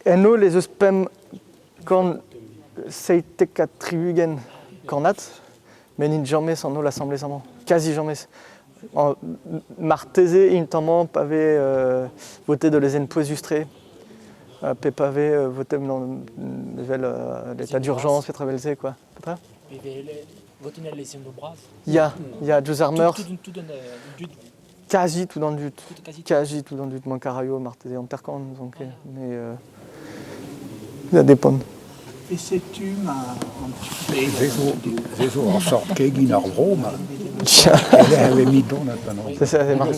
En holl ez eus 577 kannad, met n'int james an holl asambles amañ, kazi james. Marteze int amañ pa vez votet ul lezenn pouezus-tre, pe pa vez votet evel l'état d'urgence, petra evel-se quoi. Petra? Votin al lezennoù bras. Ya, ya, diouzh ar meurzh. Tout an dud. Kazi tout an dud. Kazi tout an dud. Mank a raio marteze 50, n'ouzon ket. Mais ça dépend. E setu ma Se zo ur sort kegin ar vro, ma. E vez miton maintenant. C'est ça, c'est mar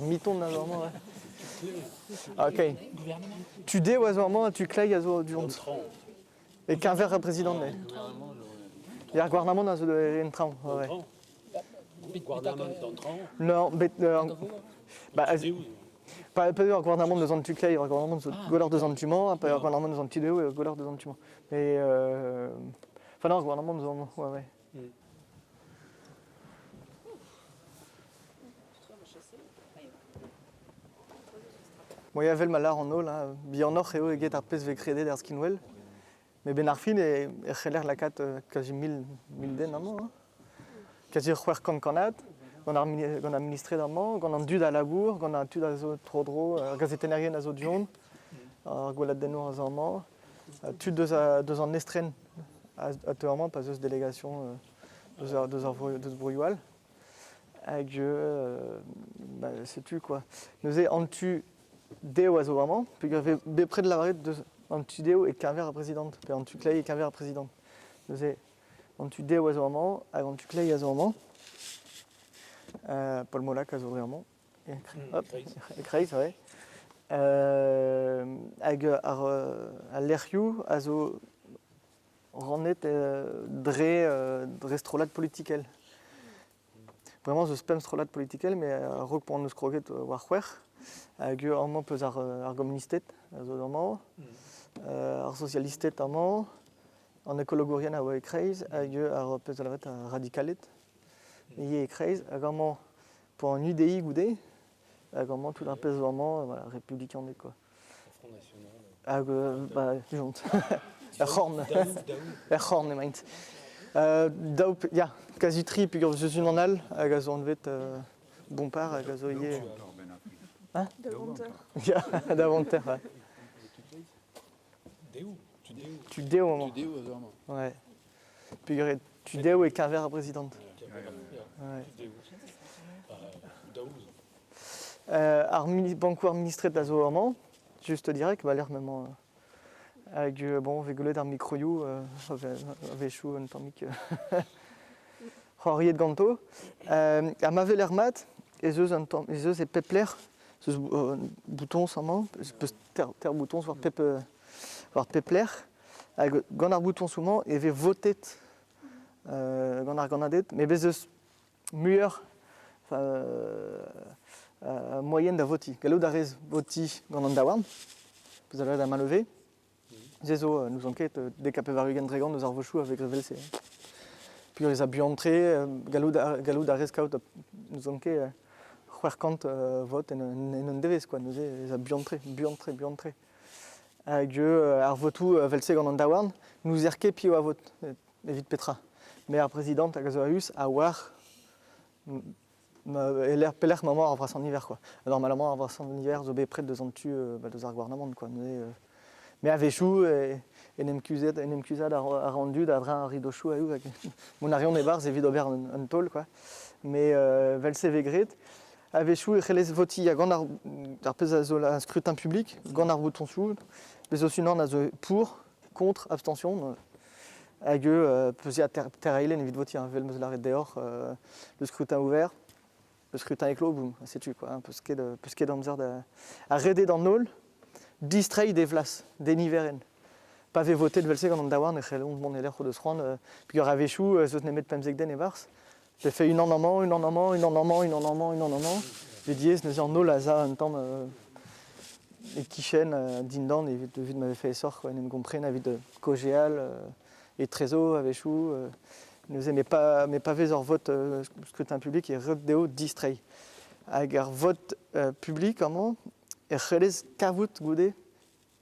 miton normalement, ouais. Ok. Tu dé oa zo amañ, tu klei a zo du-hont. E keñver ar prezidant eo. Ya, ar gouarnamant a zo en traoñ. Ouais. Non, bet bah, pas, pas ur gouarnamant deus an tu kleiz, ur gouarnamant zo gwelloc'h deus an tu-mañ, pas ur gouarnamant deus an tu dehou, gwelloc'h deus an tu-mañ. Mais enfin non, ar gouarnamant zo amañ, ouais, ouais. Bon, ya evel ma lâr an holl, hein, bihanoc'h eo eget ar pezh vez kredet er skinwel. Met 'benn ar fin e c'heller lakaat kazi mil den amañ. Hein. Kazi 600 kannad gant ar, gant ar ministred amañ, gant an dud a labour, gant an tud a zo tro-dro, ar gazetennerien a zo du-hont, ar gweladennour a zo amañ, tud deus, deus an estren a teu amañ pa 'z eus délégation deus ar, deus ar deus broioù all. Hag bah, setu quoi. Neuze an tu dezho a zo amañ, peogwir vez bepred lavaret deus an tu dezho e-keñver ar prezidant, pe an tu kleiz e-keñver ar prezidant. Neuze an tu dezho a zo amañ hag an tu kleiz a zo amañ. Paul Molac a zo dre amañ. Hop, e-kreiz, ouais. Hag ar, al lec'hioù a zo rannet dre, dre strollad politikel. Bremañ ez eus pemp strollad politikel, met a-raok p'on eus kroget war c'hwec'h, hag amañ peus ar, ar gomunisted a zo amañ, ar sozialisted amañ, an ekologourien a oa e-kreiz, hag ar pezh a lavaret ar radikaled ivez e-kreiz, hag amañ pour an UDI goude, hag amañ tout ar pezh zo amañ, voilà, republikaned quoi. Front National. Hag bah, du-hont. Er c'horn. Er c'horn emaint. Daou, ya, kazi tri peogwir eus unan all hag a zo anvet Bompard hag a zo ivez. Hein? Davanter. Ya, davanter, ouais. Tu deo amañ. Tu deo amañ. Ouais. Peogwir tu deo e-keñver ar prezidant. Ouais. Ar bankoù ar ministred a zo amañ, just direct, ba lec'h m'emañ hag bon, vez gwelet ar mikroioù a-wechoù un tammig c'hoariet ganto. Ha ma weler mat ez eus un tamm, ez eus e pep lec'h, ez eus boutoñs amañ, ez eus ter boutoñs war pep war pep lec'h. Hag gant ar boutoñsoù-mañ e vez votet gant ar gannaded, met bez' eus muioc'h moaien da votiñ. Gallout a rez votiñ gant an daouarn, peus a lavaret à main levée. Se zo, n'ouzon ket, 90% eus ar vochoù a vez graet evel-se. Peogwir ez a buan-tre, gallout a, gallout a rez kaout, n'ouzon ket, 600 vot en un devezh, quoi. Neuze ez a buan-tre, buan-tre, buan-tre. Hag ar votoù evel-se gant an daouarn, n'ouzer ket piv a vot. Evit petra? Me ar prezidant hag a zo a-us a oar e-lec'h pelec'h emañ ar vrasañ niver quoi. Normalement ar vrasañ niver zo bepred deus an tu bah, deus ar gouarnamant quoi. Neuze me a-wechoù en em kuzhet en em kuzhat a ra an dud a-dreñv ar ridochoù hag mont a reont e-barzh evit ober un taol quoi. Mais 'vel-se 'vez graet. A-wechoù e c'hellez votiñ gant ar, ar pezh a zo un scrutin public, gant ar boutoñsoù. Bez' eus unan a zo pour, contre, abstention. Hag eo peuzia ter-eilenn evit votiñ, hein, 'vel 'm eus lâret deoc'h, le scrutin ouvert, le scrutin est clos, boum, setu quoi, hein, peus ket, peus ket amzer da... Ha ret eo d'an holl distreiñ d'e vlas, d'e niverenn. Pa vez votet evel-se gant an daouarn e c'hellont mont e-lec'h o deus c'hoant, peogwir a-wechoù ez eus nemet 15 den e-barzh. Vefe unan amañ, unan amañ, unan amañ, unan amañ, unan amañ. Ve diaes neuze an holl a za un tamm e-kichen dindan evit, evit ma vefe aesoc'h en em gompren evit kaozeal etrezo a-wechoù. Neuze met pa, met pa vez ur vot scrutin public e ret dezho distreiñ. Hag ar vot publik amañ e c'hellez kavout goude.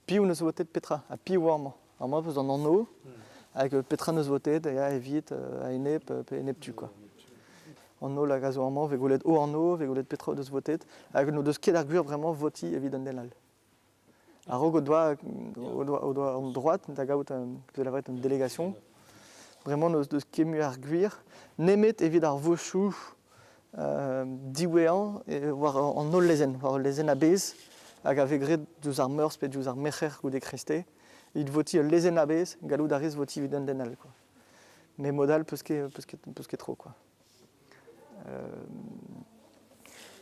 Piv 'neus votet petra ha piv oa amañ. Amañ 'peus an anv hag petra 'neus votet ya evit a-enep pe enep-tu quoi. An holl hag a zo amañ 'vez gwelet o anv, 'vez gwelet petra o deus votet hag n'o deus ket ar gwir bremañ votiñ evit un den all. A-raok o doa an droad da gaout da lavaret un délégation. Bremañ n'o deus ket mui ar gwir nemet evit ar vochoù diwezhañ war an holl lezenn, war ul lezenn a-bezh hag a vez graet diouzh ar Meurzh pe diouzh ar Merc'her goude kreisteiz. Evit votiñ ul lezenn a-bezh, gallout a rez votiñ evit un den all quoi. Mais mod all 'peus ket 'peus ket 'peus ket tro quoi.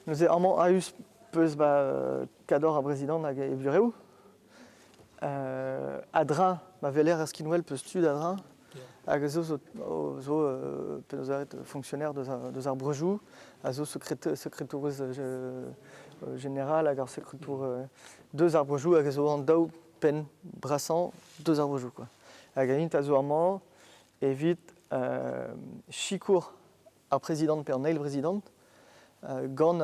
Neuze amañ a-us 'peus ba kador ar brezidant hag e burev. A-dreñv ma weler ar skinwel 'peus tud a-dreñv hag zo zo penaos lavaret fonctionnaire deus ar breujoù a zo sekretourez jeneral hag ar sekretour deus ar breujoù hag a zo an daou penn brasañ deus ar breujoù quoi. Hag int a zo amañ evit sikour ar prezidant pe an eil prezidant gant,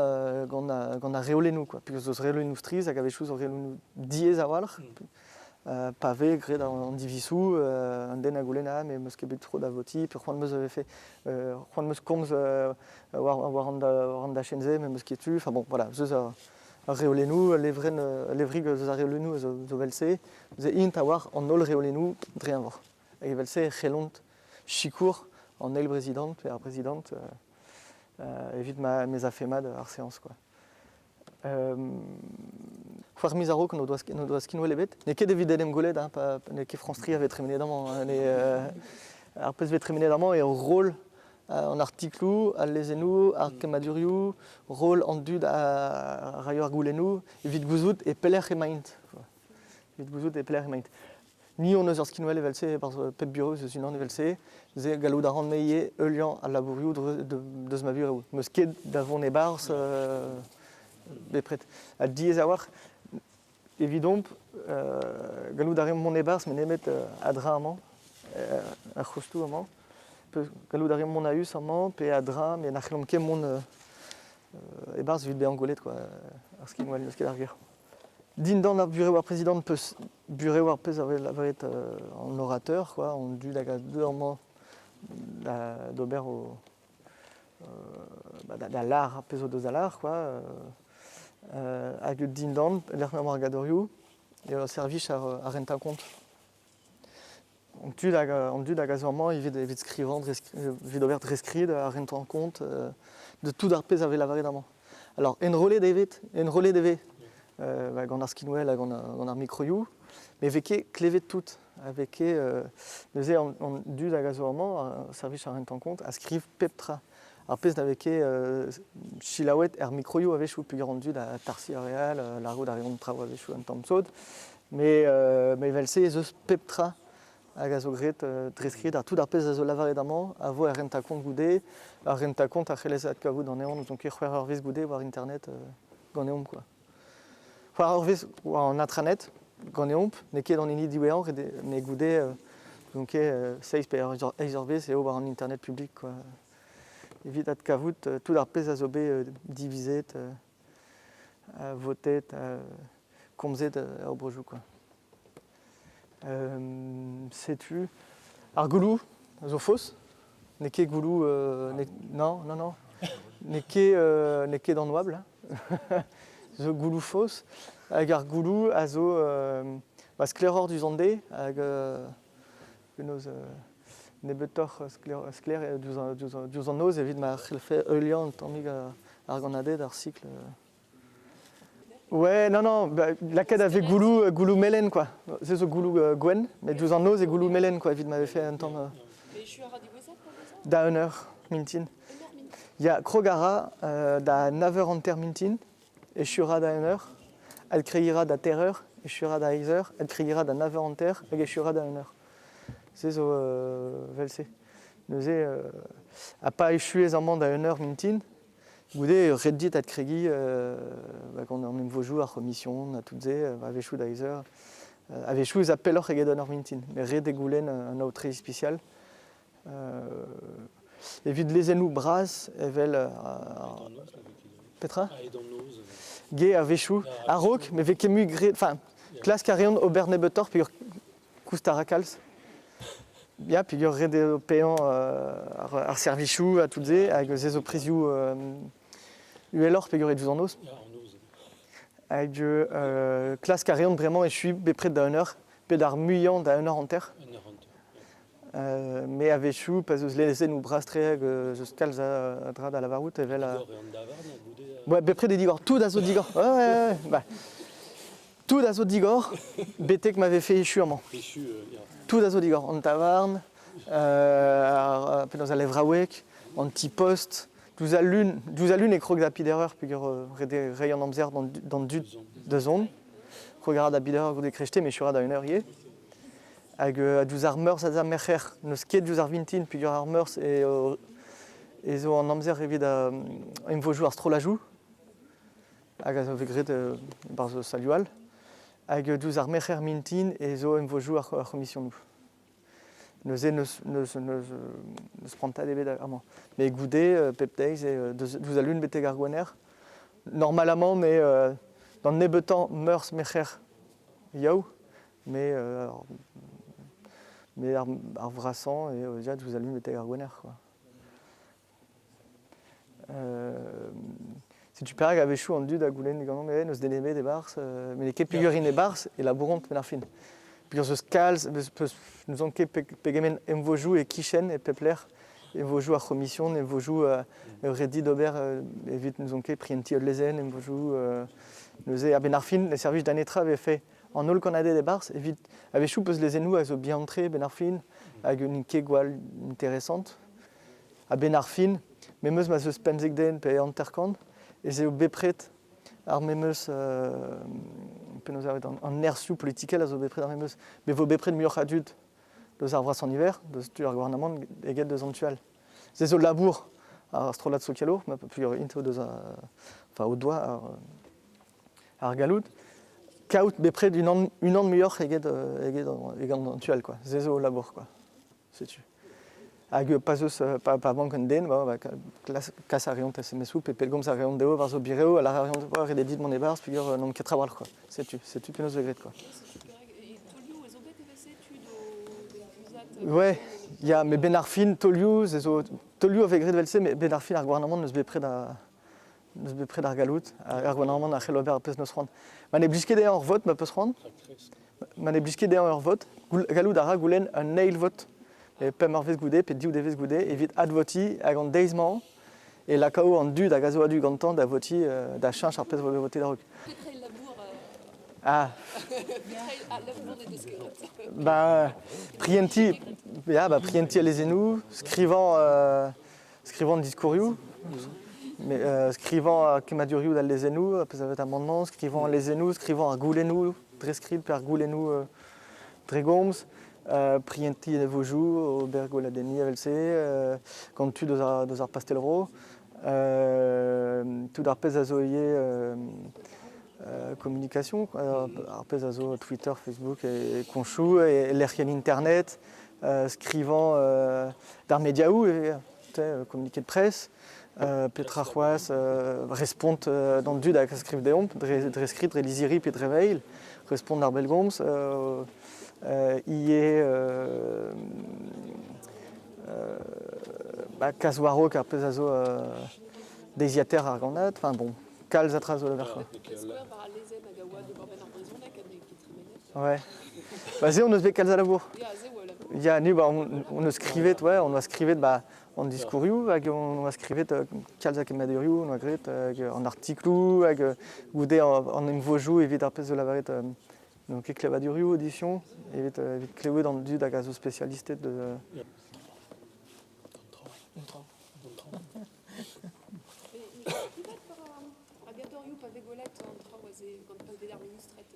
gant ar reolennoù quoi. Peogwir zo reolennoù strizh hag a-wechoù zo reolennoù diaes a-walc'h. Pa vez graet an divizoù, an den a goulenn ah mais 'meus ket bet tro da votiñ, pe c'hoant 'meus a vefe c'hoant 'meus komz war an dachenn-se, met 'meus ket tu. Enfin bon, voilà, zeus ar reolennoù, al levrenn, al levrig eus ar reolennoù zo evel-se. Neuze int a oar an holl reolennoù dre eñvor. Hag evel-se e c'hellont sikour an eil prezidant pe ar prezidant evit ma m'ez afe mat ar seañs quoi. C'hwec'h miz a-raok n'o doa skinwel ebet. N'eo ket evit en em gwelet, hein, pa n'eo ket France 3 a vez tremenet amañ. Ar pezh vez tremenet amañ eo roll an artikloù, al lezennoù, ar kemmadurioù, roll an dud a raio ar goulennoù evit gouzout e pelec'h emaint. Evit gouzout e pelec'h emaint. Ni hon eus ur skinwel evel-se e-barzh pep burev eus unan evel-se. Neuze gallout a ran me ivez heuliañ al labourioù deus ma burev. N'eus ket da vont e-barzh bepred. Ha diaes a-walc'h evidomp gallout a reomp mont e-barzh met nemet a-dreñv amañ, ar c'hostoù amañ. Gallout a reomp mont a-us amañ pe a-dreñv met na c'hellomp ket mont e-barzh evit bezañ gwelet quoi. Ar skinwel n'eus ket ar ger. Dindan ar burev ar prezidant peus burev ar pezh a vez lavaret an orateur quoi, an dud hag a deu amañ d'ober o da lâr ar pezh o deus da lâr quoi. Hag dindan, lec'h m'emañ ar gadorioù, eo servij ar rentañ-kont. An dud hag a zo amañ evit skrivañ, evit ober dre skrid ar rentañ-kont de tout ar pezh a vez lavaret amañ. Alors enrollet e vez gant ar skinwel ha gant ar mikroioù, met 'vez ket klevet tout. A vez ket neuze an dud hag a zo amañ, servij ar rentañ-kont, a skriv pep tra. Ar pezh na vez ket selaouet er mikroioù a-wechoù peogwir an dud a tarsi ar re all, lârout a reont traoù a-wechoù un tamm sod. Mais evel-se ez eus pep tra hag a zo graet dre skrid ha tout ar pezh a zo lavaret amañ a vo er rentañ-kont goude. Ar rentañ-kont a c'hellez adkavout anezhañ n'ouzon ket c'hwec'h eurvezh goude war internet ganeomp quoi. C'hwec'h eurvezh war an intranet ganeomp, n'eo ket an hini diwezhañ, met goude n'ouzon ket seizh pe eizh eurvezh eo war an internet publik quoi. Evit adkavout tout ar pezh a zo bet divizet, votet, komzet er breujoù quoi. Setu ar gouloù a zo faos. N'eo ket gouloù non, non, non. N'eo ket an oabl. Zo gouloù faos. Hag ar gouloù a zo ba, sklaeroc'h diouzh an deiz hag penaos nebeutoc'h sklaer eo diouzh an noz evit ma c'hellfe heuliañ un tammig ar gannaded, ar sikl. Ouais, non, non, bah, lakaet a vez gouloù melen, quoi. Se zo gouloù gwenn, met diouzh an noz e gouloù melen, quoi, evit ma vefe un tamm. Mais echu a ra diwezhat, pa Da 1 eur mintin. Ya, krog a ra da 9h30 mintin, echu ra da 1 eur, adkregiñ ra da teir eur, echu ra da eizh eur, adkregiñ ra da 9h30 hag echu ra da 1 eur. Se zo 'vel-se. Neuze, ha pa echuez amañ da 1 eur mintin, goude ret dit adkregiñ ba gant an emvojoù, ar c'homision ha tout se, a-wechoù da eizh eur. A-wechoù ez a pelloc'h eget 1 eur mintin, met ret eo goulenn un aotre ispisial. Evit lezennoù bras evel petra? A-hed an noz. Ge a-wechoù. A-raok, met 'vez ket mui graet, enfin. Klask a reont ober nebeutoc'h peogwir koust a ra kalz. Ya, peogwir ret eo paeañ ar servijoù ha tout se, hag se zo prizioù uheloc'h peogwir eo diouzh an noz. Hag klask a reont bremañ echuiñ bepred da un eur, pe d'ar muiañ da un eur hanter. Me a-wechoù, pa 'z eus lezennoù bras-tre hag ez eus kalz a dra da lavarout evel... Ouais, bepred eo digor, tout a zo digor. Ouais, ouais, ouais. Bah, tout a zo digor betek ma vefe echu amañ. Echu, ya. Tout a zo digor, an tavarn, ar, penaos al levraoueg, an ti-post, diouzh al lun, diouzh al lun e krog da pidereur peogwir ret eo reiñ an amzer d'an dud da zont. Krog a ra da bidereur goude krechte, met echu a ra da un eur ivez. Hag diouzh ar meurzh ha da merc'her, n'eus ket diouzh ar vintin peogwir ar meurzh eo ez eo an amzer evit emvojoù ar strollajoù hag a zo bet graet e-barzh salioù all. Hag diouzh ar merc'her mintin ez eo emvojoù ar c'homisionoù. Neuze n'eus n'eus n'eus n'eus prantad ebet amañ. Mais goude, pep deiz, eo diouzh al lun betek ar gwener. Normalamant, mais d'an nebeutañ meurzh merc'her yaou, Mais, mais ar vrasañ eo ya diouzh al lun betek ar Gwener quoi. Setu perak a-wechoù an dud a goulenn diganeomp eh n'eus den ebet e-barzh, met n'eo ket peogwir int e-barzh e labouront benn ar fin. Peogwir ez eus kalz, n'ouzon ket pegement emvojoù e-kichen e pep lec'h, emvojoù ar c'homision, emvojoù redi d'ober evit n'ouzon ket prientiñ ul lezenn, emvojoù neuze a-benn ar fin ne servij da netra e vefe An holl kannaded e-barzh evit a-wechoù peus lezennoù a zo bihan-tre a-benn ar fin hag n'int ket gwall interesant. A-benn ar fin, memes ma 'z eus 15 den pe 50 ez eo bepred ar memes penaos an nerzhioù politikel a zo bepred ar memes. Me vo bepred muioc'h a dud deus ar vrasañ niver, deus tu ar gouarnamant eget deus an tu all. Se zo labour ar strollad sokialour, ma peogwir int o deus enfin o doa ar ar galloud kaout bepred unan, unan muioc'h eget, eget, eget an tu all quoi. Se zo labour quoi. Setu. Hag pa zeus pa, pa vank un den, ba, ba, kas a reont SMS-où pe pellgomz a reont dezho war zo bireo, ha lâr a reont oh, ret eo dit mont e-barzh peogwir n'omp ket trawalc'h quoi. Setu, setu penaos 'vez graet quoi. Ouais, ya, mais ben ar fin, taolioù, se zo taolioù a vez graet evel-se, mais ben ar fin ar gouarnamant n'eus bepred a N'eus bepred ar galloud, ar gouarnamant a c'hell ober ar pezh 'neus c'hoant. Ma ne blij ket dezhañ ur vot, ma peus c'hoant, ma ne blij ket dezhañ ur vot, gallout a ra goulenn un eil vot pemp eurvezh goude pe div devezh goude evit advotiñ hag an deiz-mañ e lakao an dud hag a zo a-du gantañ da votiñ da cheñch ar pezh a vo bet votet a-raok. Petra eo labour Ah. Petra eo al labour ne deus ket graet? Ba prientiñ, ya, ba prientiñ al lezennoù, skrivañ Skrivañ diskourioù, mais skrivañ kemmadurioù d'al lezennoù, pezh a vez amandement, skrivañ al lezennoù, skrivañ ar goulennoù dre skrid pe ar goulennoù dre gomz, prientiñ e vojoù, ober gweladenniñ evel-se, gant tud eus ar pastell-vro, tout ar pezh a zo ivez communication, ar pezh a zo Twitter, Facebook e koñchoù, e lec'hienn internet, skrivañ d'ar mediaoù communiqué de presse, petra c'hoazh, respont d'an dud hag a skriv deomp dre, dre skrid, dre lizhiri pe dre veil, respont d'ar bellgomz, ivez ba, kas war-raok ar pezh a zo deiziataer ar gannad, enfin bon, kalz a tra zo da ver. Ouais. Bah, se on eus bet kalz a labour. Ya, ni, bah, on eus skrivet, ouais, on a skrivet bah, an diskourioù hag on a skrivet kalz a kemmadurioù, on a graet hag an artikloù hag goude an emvojoù evit ar pezh zo lavaret donc klevadurioù audition evit evit klevet an dud hag a zo spesialisted de Hag adorioù pa vez gwelet an traoù aze gant pa vez ar ministred.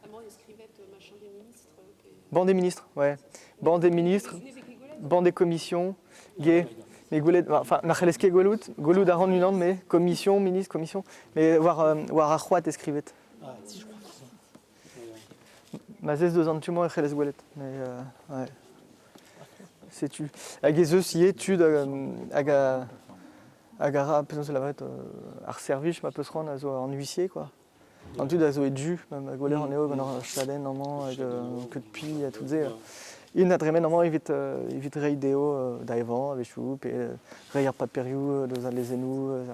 Amañ eo skrivet machin des ministres. Pe... Banc des ministres, ouais. Banc des ministres, banc des commissions, gay. Mais gwelet, enfin, na c'hellez ket gwelout, gwelout a ran unan, mais commission, ministre, commission, mais war, war ar c'hoad e skrivet. Ah, si, je crois qu'ils ont. Ma zez deus an tu-mañ e c'hellez gwelet, mais ouais. Setu. Hag ez eus ivez tud hag a hag a ra penaos lavaret ar servij ma peus c'hoant a zo an huissier quoi. An dud a zo e du, ma gweler anezho gant ur chadenn amañ hag un queue de pie ha tout se. Int a dremen amañ evit, evit reiñ dezho da evañ a-wechoù pe reiñ ar paperioù deus al lezennoù,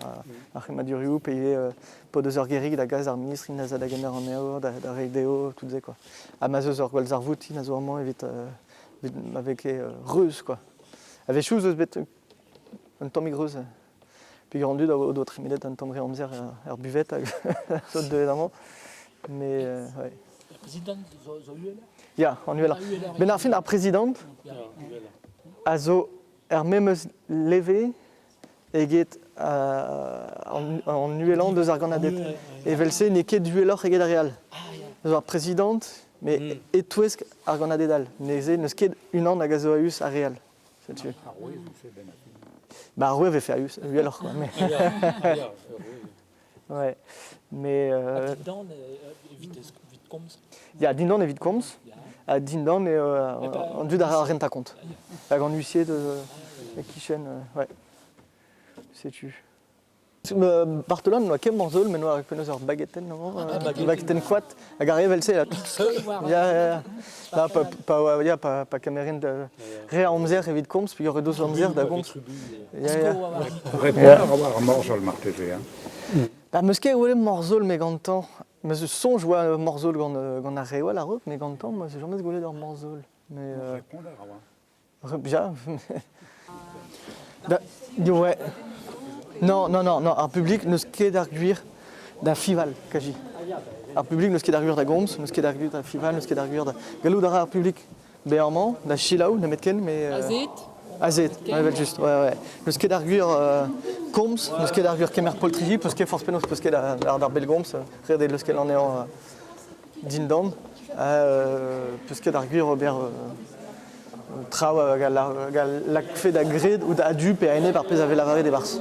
ar c'hemmadurioù pe ivez pa deus ur gêrig da gas ar ministr int a za da gemer anezho, da, da reiñ dezho tout se quoi. Ha ma 'z eus ur gwallzarvoud int a zo amañ evit, evit ma vez ket reuz quoi. A-wechoù 'z eus bet un tammig reuz. Peogwir an dud o doa tremenet un tamm re amzer er buvette hag zo deuet amañ. Mais ouais. Ar prezidant zo, zo uhel? Ya, an uhelañ. Ben ar fin, ar prezidant a zo er memes leve eget an, an uhelañ deus ar gannaded. Evel-se n'eo ket uheloc'h eget ar re all. Zo ar prezidant, mais e-touesk ar gannaded all. Neuze n'eus ket unan hag a zo a-us ar re all. Setu. Ar roue vefe ben ar fin. Bah ar roue vefe a-us, uheloc'h quoi. Mais... ouais. Mais Ha dindan evit, evit komz? Ya, dindan evit komz. Ha dindan eo an dud a ra rentañ kont. Hag an huissier de e-kichen, ouais. Setu. Bartolone n'oa ket morzhol, met n'oa penaos ur bagetenn amañ, bagetenn koad, hag ar re evel-se là. Ya, ya, ya. Na, pa, pa, ya, pa, pa kemerint re a amzer evit komz, peogwir o deus amzer da gomz. Ya, ya. Répondre a war ar morzhol marteze. Hein. Ba, 'meus ket gwelet morzhol me gantañ. Meus soñj oa morzhol gant, gant ar re all a-raok, mais gantañ, 'meus james gwelet ur morzhol. Mais, Répondre a oa. Ja. Da, ouais. Non, non, non, non, ar publik n'eus ket ar gwir da fival, kaji. Ar publik n'eus ket ar gwir da gomz, n'eus ket ar gwir da fival, n'eus ket ar gwir da... Gallout a ra ar publik bezañ amañ, da selaou nemetken, mais... Azet? Azet, ouais, evel-just, ouais, ouais. N'eus ket ar gwir komz, n'eus ket ar gwir kemer poltriji, peus ket forzh penaos peus ket ar bellgomz, ret eo leuskel anezhañ dindan, peus ket ar gwir ober traoù hag a lakfe da gred out a-du pe a-enep ar pezh a vez lavaret e-barzh.